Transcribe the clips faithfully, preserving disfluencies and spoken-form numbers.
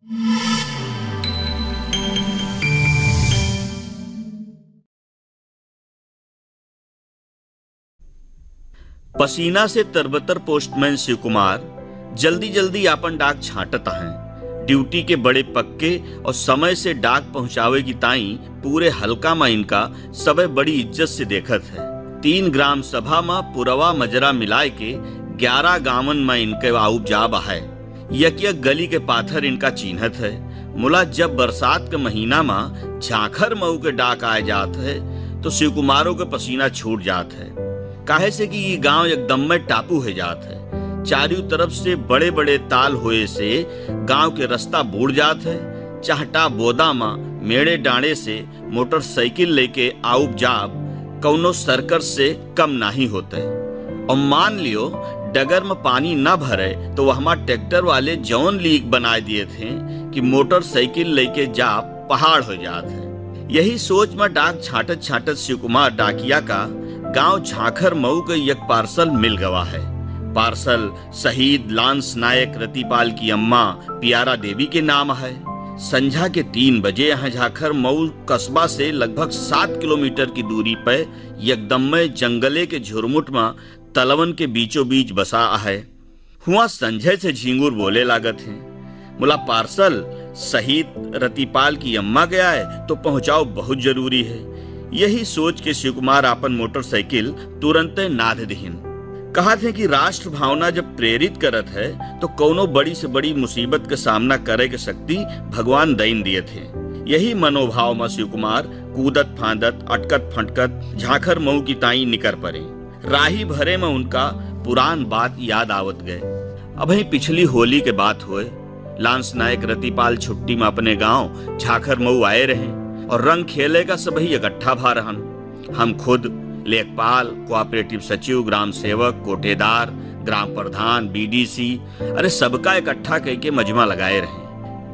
पसीना से तरबतर पोस्टमैन शिव कुमार जल्दी जल्दी आपन डाक छांटत हैं। ड्यूटी के बड़े पक्के और समय से डाक पहुंचावे की ताई पूरे हल्का मा इनका सबे बड़ी इज्जत से देखत है। तीन ग्राम सभा मा पुरवा मजरा मिलाए के ग्यारह गांवन मा इनके आउब जाब है। यक यक गली के पाथर इनका चीन्हत है। मुला जब बरसात के महीना मा झांखर मऊ के डाक आए जात है, तो शिव कुमारो के पसीना छूट जात है। काहे से कि ई गांव एकदम में टापू है जात है। चारों तरफ से बड़े-बड़े ताल होए से गांव के रास्ता बूड़ जात है। चहटा बोदा मा मेड़े डांड़े से मोटरसाइकिल लेके आउब जाब कौनो सर्कस से कम नाहीं होत है। और मान लियो, डगर में पानी न भरे, तो वहमा ट्रैक्टर वाले जौन लीक बनाए दिए थे कि मोटरसाइकिल लेके जाब पहाड़ हो जात है। यही सोच में डाक छांटत छांटत शिव कुमार डाकिया का गांव झांखर मऊ के एक पार्सल मिल गवा है। पार्सल शहीद लांस नायक रतिपाल की अम्मा पियारा देवी के नाम है। संझा के तीन बजे यहाँ झांखर मऊ कस्बा से लगभग सात किलोमीटर की दूरी पे एकदम में जंगले के झुरमुट में तलवन के बीचों बीच बसा है। हुआ संझे से झींगुर बोले लागत हैं। मुला पार्सल शहीद रतिपाल की अम्मा गया है, तो पहुंचाओ बहुत जरूरी है। यही सोच के शिव कुमार आपन मोटरसाइकिल तुरंते नाध दिहिन। कहत हैं कि राष्ट्र भावना जब प्रेरित करत है, तो कौनो बड़ी से बड़ी मुसीबत के सामना करे के शक्ति भगवान दैन दिए थे। यही मनोभाव में शिव कुमार कूदत फांदत, अटकत फटकत झांखर मऊ की ताई निकर पड़े। राही भरे में उनका पुरान बात याद आवत गए। अबहीं पिछली होली के बात होए, लांस नायक रतिपाल छुट्टी में अपने गांव झांखर मऊ आए रहे और रंग खेले का सबही इकट्ठा भा रहन। हम खुद, लेखपाल, कोऑपरेटिव सचिव, ग्राम सेवक, कोटेदार, ग्राम प्रधान, बीडीसी, अरे सबका इकट्ठा कइके मजमा लगाए रहे।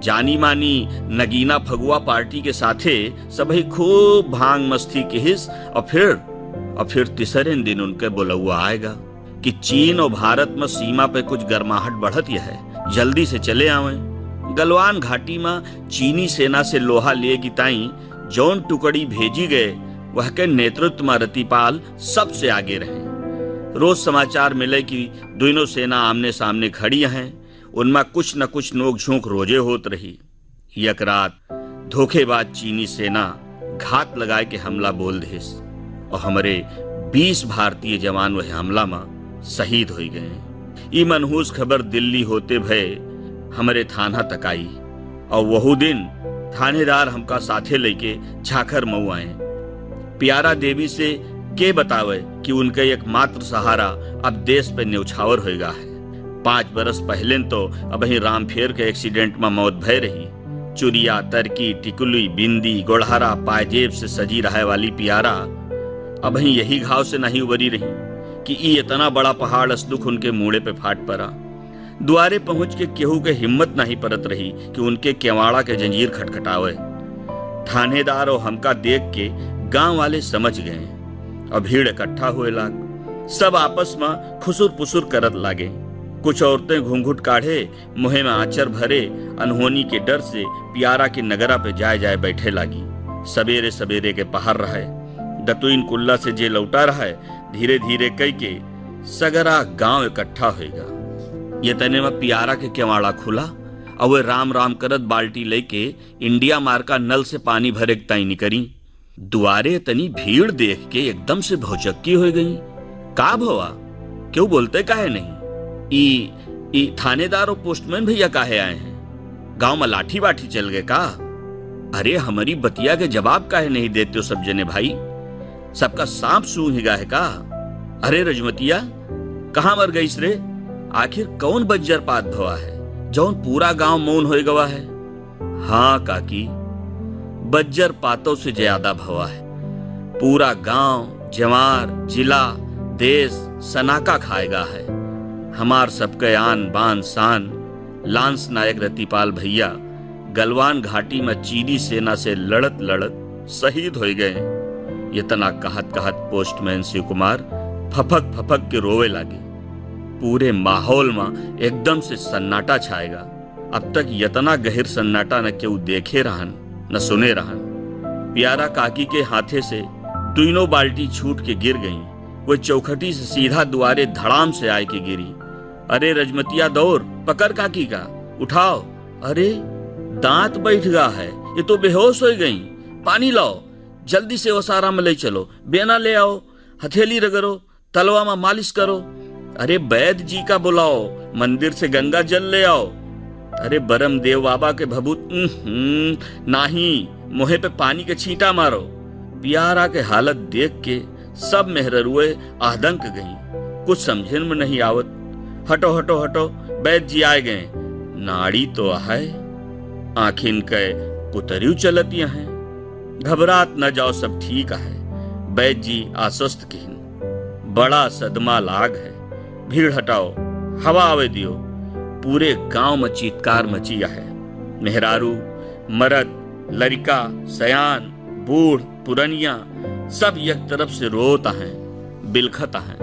जानी मानी नगीना फगुआ पार्टी के साथे सबही खूब भांग मस्ती किहिस और फिर, और फिर तीसरे दिन उनके बुलौआ आएगा कि चीन और भारत में सीमा पे कुछ गर्माहट बढ़त यह है, जल्दी से चले आवें। गलवान घाटी में चीनी सेना से लोहा लिए की ताई जौन टुकड़ी भेजी गए, वह के नेतृत्व में रतिपाल सबसे आगे रहे। रोज समाचार मिले कि दोनों सेना आमने सामने खड़ी हैं, उनमा कुछ न कुछ नोक झोंक रोजे होत रही। यक रात धोखेबाज चीनी सेना घात लगाए के हमला बोल देस और हमरे बीस भारतीय जवान वह हमला में शहीद होई गए। ई मनहूस खबर दिल्ली होते भये हमरे थाना तक आई और वहू दिन थानेदार हमका साथे लेके झाखर मऊ आए। प्यारा देवी से के बतावे कि उनके एकमात्र सहारा अब देश पे न्यौछावर होएगा है। पाँच बरस पहले तो अबहीं रामफेर के एक्सीडेंट में मौत भय रही। चुरिया, तरकी, टिकुली, बिंदी, गोड़हरा, पायजेब से सजी रहे वाली प्यारा अबहीं यही घाव से नहीं उबरी रही कि ई इतना बड़ा पहाड़ अस दुख उनके मूड़े पे फाट पड़ा। दुआरे पहुंच के केहू के हिम्मत नहीं परत रही कि उनके केवाड़ा के जंजीर खटखटावे। थानेदार और हमका देख के गांव वाले समझ गए और भीड़ इकट्ठा हुए लाग। सब आपस में खुसुर पुसुर करत लागे। कुछ औरतें घूंघट काढ़े, मुँहे में आंचर भरे, अनहोनी के डर से प्यारा के नगरा पे जाए जाए बैठे लागी। सबेरे सबेरे के पहर रहे। दतुइन कुल्ला से जे लौटा रहे, धीरे धीरे कई के सगरा गांव इकट्ठा होएगा। ये तने में प्यारा के केवाड़ा खुला और वे राम राम करत बाल्टी लेके इंडिया मार्का नल से पानी भरे के ताई निकरी। दुआरे तनी भीड़ देख के एकदम से भौचक्की हो गई। का भवा, क्यों बोलते काहे नहीं? ई, ई थानेदार और पोस्टमैन भैया काहे आए हैं? गांव में लाठी वाठी चल गए का? अरे, हमारी बतिया के जवाब काहे नहीं देते हो सब जने भाई? सबका सांप सूंघ गया है का? अरे रजमतिया, कहाँ मर गईस रे? आखिर कौन बज्जरपात भवा है, जौन पूरा गांव मौन होए गवा है? हाँ काकी, बज्जरपातों से ज्यादा भवा है। पूरा गांव, जवार, जिला, देश सनाका खाएगा है। हमार सबके आन, बान, शान, लांस नायक रतिपाल भैया गलवान घाटी में चीनी सेना से लड़त लड़त शहीद हो गए। इतना कहत कहत पोस्टमैन शिव कुमार फफक फफक के रोवे लागे। पूरे माहौल में एकदम से सन्नाटा छाएगा। अब तक यतना गहिर सन्नाटा न केहू देखे रहन, न सुने रहन। पियारा काकी के हाथे से दुइनो बाल्टी छूट के गिर गईं। वो चौखटी से सीधा दुआरे धड़ाम से आए के गिरी। "अरे रजमतिया, दौड़, पकड़ काकी का, उठाओ। अरे, दांत बैठ गा है, ये तो बेहोश होइ गईं। पानी लाओ, जल्दी से ओसारा में ले चलो, बेना ले आओ, हथेली रगड़ो, तलवा मा मालिश करो। अरे, बैद जी का बुलाओ, मंदिर से गंगा जल ले आओ।" "अरे, बरम देव बाबा के भभूत, उहुं, नाही, मुहे पे पानी के छींटा मारो।" पियारा के हालत देख के सब मेहररुए आदंक गईं। कुछ समझेन में नहीं आवत। "हटो, हटो, हटो, बैद जी आए गए। नाड़ी तो आहे, आँखिन के पुतरियो चलतिया हैं। घबरात न जाओ, सब ठीक आहे।" बैद जी आश्वस्त किहिन। "बड़ा सदमा लाग है, भीड़ हटाओ, हवा आवे दियो।" पूरे गांव में चीत्कार मचिया है। मेहरारू, मरद, लरिका, सयान, बूढ़, पुरनिया, सब एक तरफ से रोत हैं, बिलखत हैं।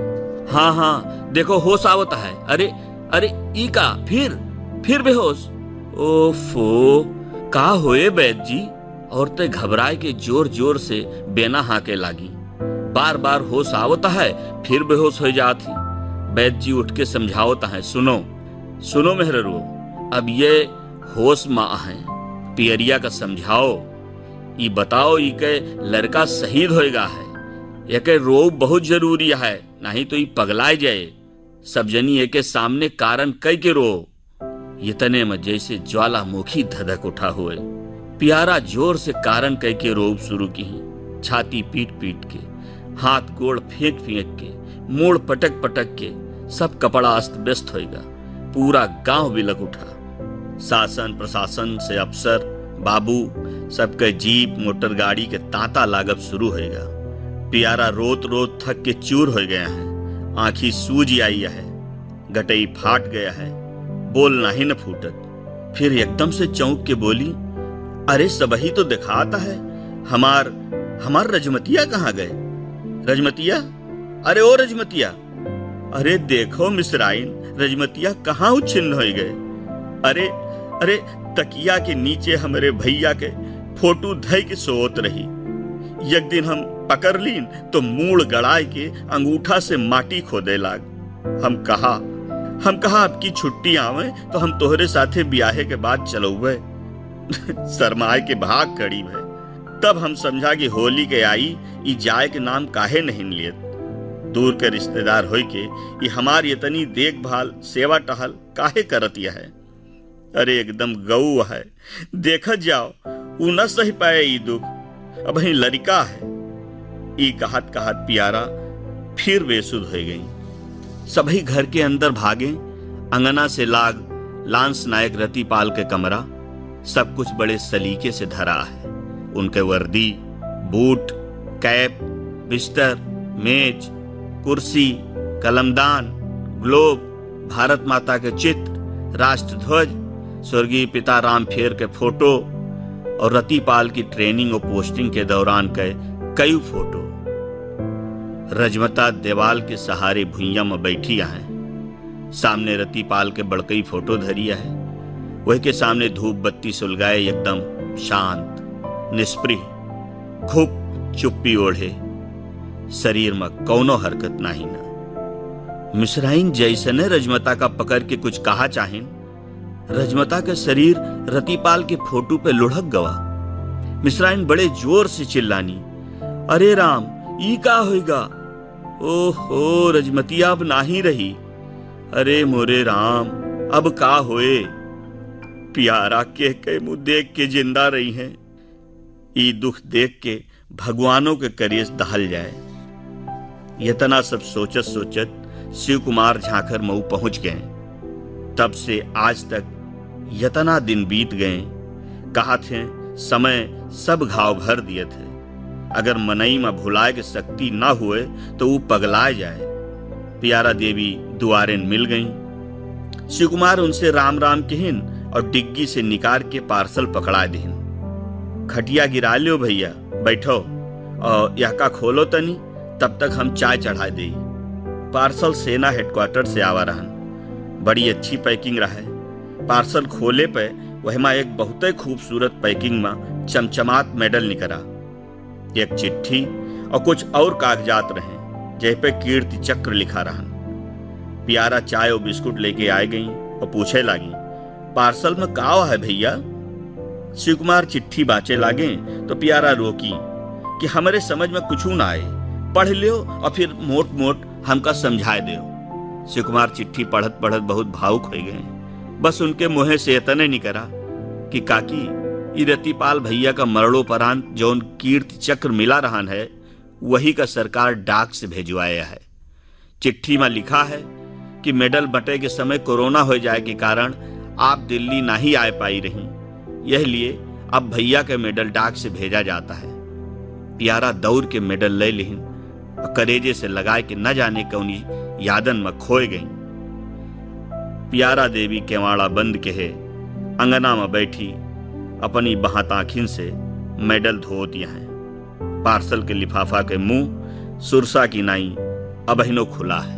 "हाँ, हाँ, देखो, होश आवत है। अरे, अरे, ई का, फिर, फिर बेहोश? ओफो, का होए बैद जी?" औरतें घबराए के जोर जोर से बेना हाँके लागी। "बार बार होश आवत है, फिर बेहोश होइ जात ही।" बैद जी उठ के समझावत हैं, "सुनो, सुनो मेहररुओ, अब ये होश मा हैं। पियरिया का समझाओ, ई बताओ, ई के लड़का शहीद होएगा है, एके रोब बहुत जरूरी है, नहीं तो ई पगलाए जाए। सब जनी एके सामने कारण कई के रो।" इतने में जैसे ज्वालामुखी धधक उठा हुए। पियारा जोर से कारण कई के रोब शुरू की, छाती पीट पीट के, हाथ गोड़ फेंक फेंक के, मूड़ पटक पटक के, सब कपड़ा अस्त व्यस्त होएगा। पूरा गांव बिलक उठा। शासन प्रशासन से अफसर, बाबू, सबके जीप मोटर गाड़ी के तांता लागब शुरू होएगा। पियारा रोत रोत थक के चूर हो गया है। आँखी सूज आई है, गटई फाट गया है, बोल नाही न फूटत। फिर एकदम से चौंक के बोली, "अरे, सबही तो देखात है, हमार, हमार रजमतिया कहाँ गए? रजमतिया, अरे ओ रजमतिया, अरे देखो मिसराइन, रजमतिया कहाँ उच्छिन्न होइ गए? अरे, अरे, तकिया के नीचे हमरे भैया के फोटो धइ के सोवत रही। एक दिन हम पकड़ लीन तो मूड़ गड़ाए के अंगूठा से माटी खोदे लाग। हम कहा, हम कहा, अब की छुट्टी आवे तो हम तोहरे साथे बियाहे के बाद चलउबे।" शर्माए के भाग कड़ी भय। तब हम समझा कि होली के आई, ई जाए के नाम काहे नहीं लियत। दूर के रिश्तेदार होई के ई हमार इतनी देखभाल, सेवा टहल काहे करत यह है? अरे एकदम गऊ है, देखत जाओ, ऊ न सह पाए ई दुख, अबहीं लरिका है। ई कहत कहत पियारा फिर बेसुध हो गई। सभी घर के अंदर भागे, अंगना से लाग लांस नायक रतिपाल के कमरा, सब कुछ बड़े सलीके से धरा है। उनके वर्दी, बूट, कैप, बिस्तर, मेज, कुर्सी, कलमदान, ग्लोब, भारत माता के चित्र, राष्ट्रध्वज, स्वर्गीय पिता राम फेर के फोटो और रतिपाल की ट्रेनिंग और पोस्टिंग के दौरान के कई फोटो। रजमता देवाल के सहारे भुइयां में बैठी आहे। सामने रतिपाल के बड़कई फोटो धरी आहे। वही के सामने धूप बत्ती सुलगाए एकदम शांत, निष्प्रिय, खूब चुप्पी ओढ़े, शरीर में कौनो हरकत नाही ना। मिसराइन जैसने रजमता का पकड़ के कुछ कहा चाहिन, रजमता के शरीर रतिपाल के फोटो पे लुढ़क गवा। मिसराइन बड़े जोर से चिल्लानी, "अरे राम, ई का होइगा? ओहो, रजमतिया अब नाही रही। अरे मोरे राम, अब का होए?" पियारा कह के मुँह देख के जिंदा रही हैं। ई दुख देख के भगवानों के करेज दहल जाए। यतना सब सोचत सोचत शिव कुमार झांखर मऊ पहुंच गए। तब से आज तक यतना दिन बीत गए, कहत हैं समय सब घाव भर दियत है। अगर मनई में भुलाए के शक्ति ना हुए तो ऊ पगलाए जाए। पियारा देवी दुआरेन मिल गईं। शिव कुमार उनसे राम राम किहिन और डिग्गी से निकार के पार्सल पकड़ा दिहिन। "खटिया गिरा लियो भैया, बैठो और यहका खोलो तनी, तब तक हम चाय चढ़ाए देई।" पार्सल सेना हेडक्वार्टर से आवा रहन। बड़ी अच्छी पैकिंग रहे। पार्सल खोले पे वहमा एक बहुते खूबसूरत पैकिंग मा चमचमात मेडल निकरा। एक चिट्ठी और कुछ और कागजात रहे, जेह पे कीर्ति चक्र लिखा रहन। पियारा चाय और बिस्कुट लेके आए गई और पूछे लागी, "पार्सल में का है भैया?" शिवकुमार चिट्ठी बाँचे लागे तो पियारा रोकी कि हमरे समझ में कुछू ना आए, पढ़ लियो और फिर मोट मोट हमका समझाए दियो। शिवकुमार चिट्ठी पढ़त पढ़त बहुत भावुक हो गए। बस उनके मुँहे से इतने निकरा कि काकी, ई रतिपाल भैया का मरणोपरांत जौन कीर्ति चक्र मिला रहन है, वही का सरकार डाक से भेजवाया है। चिट्ठी में लिखा है कि मेडल बंटे के समय कोरोना हो जाए के कारण आप दिल्ली नहीं आ पाई रही, यह लिए अब भैया के मेडल डाक से भेजा जाता है। पियारा दौड़ के मेडल ले लिहिन और करेजे से लगाए के न जाने कौनी यादन में खोए गई। पियारा देवी केवाड़ा बंद के है, अंगना में बैठी अपनी बहात आँखिन से मेडल धोत हैं। पार्सल के लिफाफा के मुंह सुरसा की नाई अबहिनो खुला है।